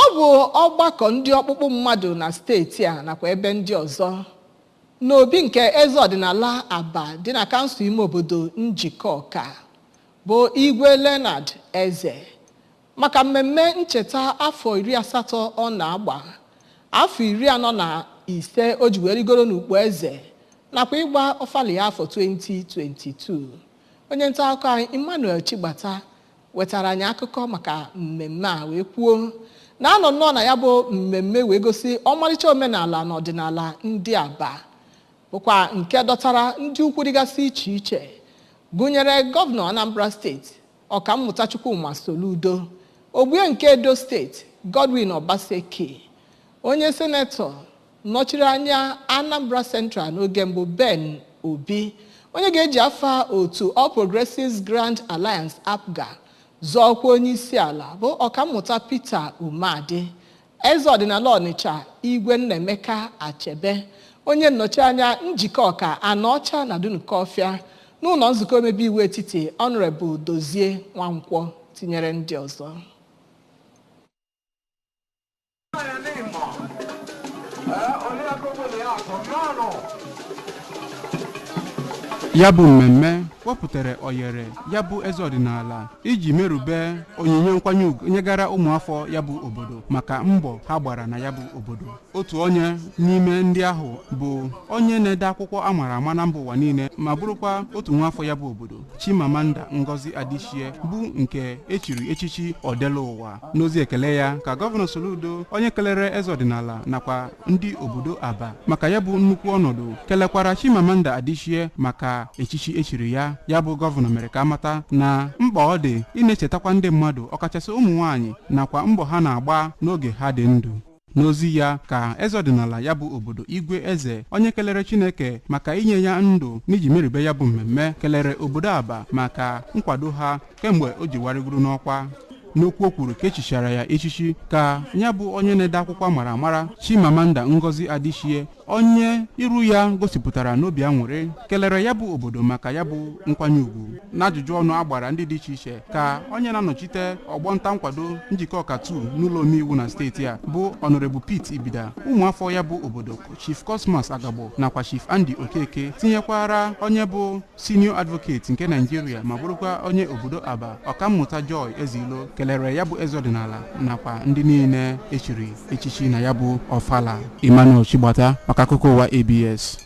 Ọ bụ ọgbakọ ndị ọkpụkpụ mmadụ na steeti a nakwa ebe ndị ọzọ n'obi nke eze ọdịnala Aba dị na kansụl ime obodo Njikọka bụ Igwe Leonard Eze maka mmemme ncheta afọ 80 ọ na-agba, afọ 45 o ji wee rigoro n'ukpu eze nakwa ịgba ọfala ya afọ 2022. Onye nta akụkọ anyị Emmanuel Chigbata wetara anyị akụkọ maka mmemme a wee kwuo na anọ nnọọ na ya bụ mmemme wee gosi ọmarịcha omenala na ọdịnala ndị Aba, bụkwa nke dọtara ndị ukwu dịgasị iche iche, gụnyere gọvanọ Anambra steeti Ọkammụta Chukwuma Soludo, Ogbue nke Edo steeti Godwin Obaseki, onye senetọ nọchiri anya Anambra Central n'oge mbụ Ben Obi, onye ga-eji afa otu All Progressives Grand Alliance APGA zọọkwa onye isi ala bụ Ọkammụta Peter Umeadị, eze ọdịnala Ọnịcha Igwe Nnaemeka Achebe, onye nnọchianya Njikọka Anaọcha na Dunukọfịa n'ụlọ nzukọ omebe iwu etiti Honorable Dozie Nwankwọ, tinyere ndị ọzọ. Ya bụ mmemme wepụtara oyere ya bụ eze ọdịnala iji merube onyinye nkwanye ugwu nyegara ụmụafọ ya bụ obodo maka mbọ ha gbara na ya bụ obodo. Otu onye n'ime ndị ahụ bụ onye na-ede akwụkwọ a mara ama na mba ụwa niile ma bụrụkwa otu nwaafọ ya bụ obodo, Chimamanda Ngozi Adichie, bụ nke echiri echichi Odela Ụwa. N'ozi ekele ya ka gọvanọ Soludo, onye kelere eze ọdịnala nakwa ndị obodo Aba maka ya bụ nnukwu ọnọdụ, kelekwara Chimamanda Adichie maka echichi echiri ya. Ya bụ gọvanọ mere ka amata na mkpa ọ dị ị na-echetakwa ndị mmadụ, ọkachasị ụmụ nwaanyị, nakwa mbọ ha na-agba n'oge ha dị ndụ. N'ozi ya ka eze ọdịnala ya bụ obodo Igwe Eze, onye kelere Chineke maka inye ya ndụ n'iji merube ya bụ mmemme, kelere obodo Aba maka nkwado ha kemgbe o ji warigoro n'ọkwa. N'okwu o kwuru ka echichara ya echichi ka ya bụ onye na-ede akwụkwọ mara amara Chimamanda Ngozi Adichie, onye iru ya gosipụtara n'obi aṅụrị, kelere ya bụ obodo maka ya bụ nkwanye ugwu. N'ajụjụ ọnụ a gbara ndị dị iche iche ka onye na-anọchite ọgbọ nta nkwado Njikọka 2 n'ụlọ omeiwu na steeti a bụ Honorable Pete Ibida, ụmụafọ ya bụ obodo Chief Cosmas Agagbo nakwa Chief Andy Okeke, tinyekwara onye bụ Senior Advocate nke Naijiria ma bụrụkwa onye obodo Aba, Ọkammụta Joy Ezilo, kelere ya bụ eze ọdịnala nakwa ndị niile echiri echichi na ya bụ ọfala. Emmanuel Chigbata maka akụkọ ụwa ABS.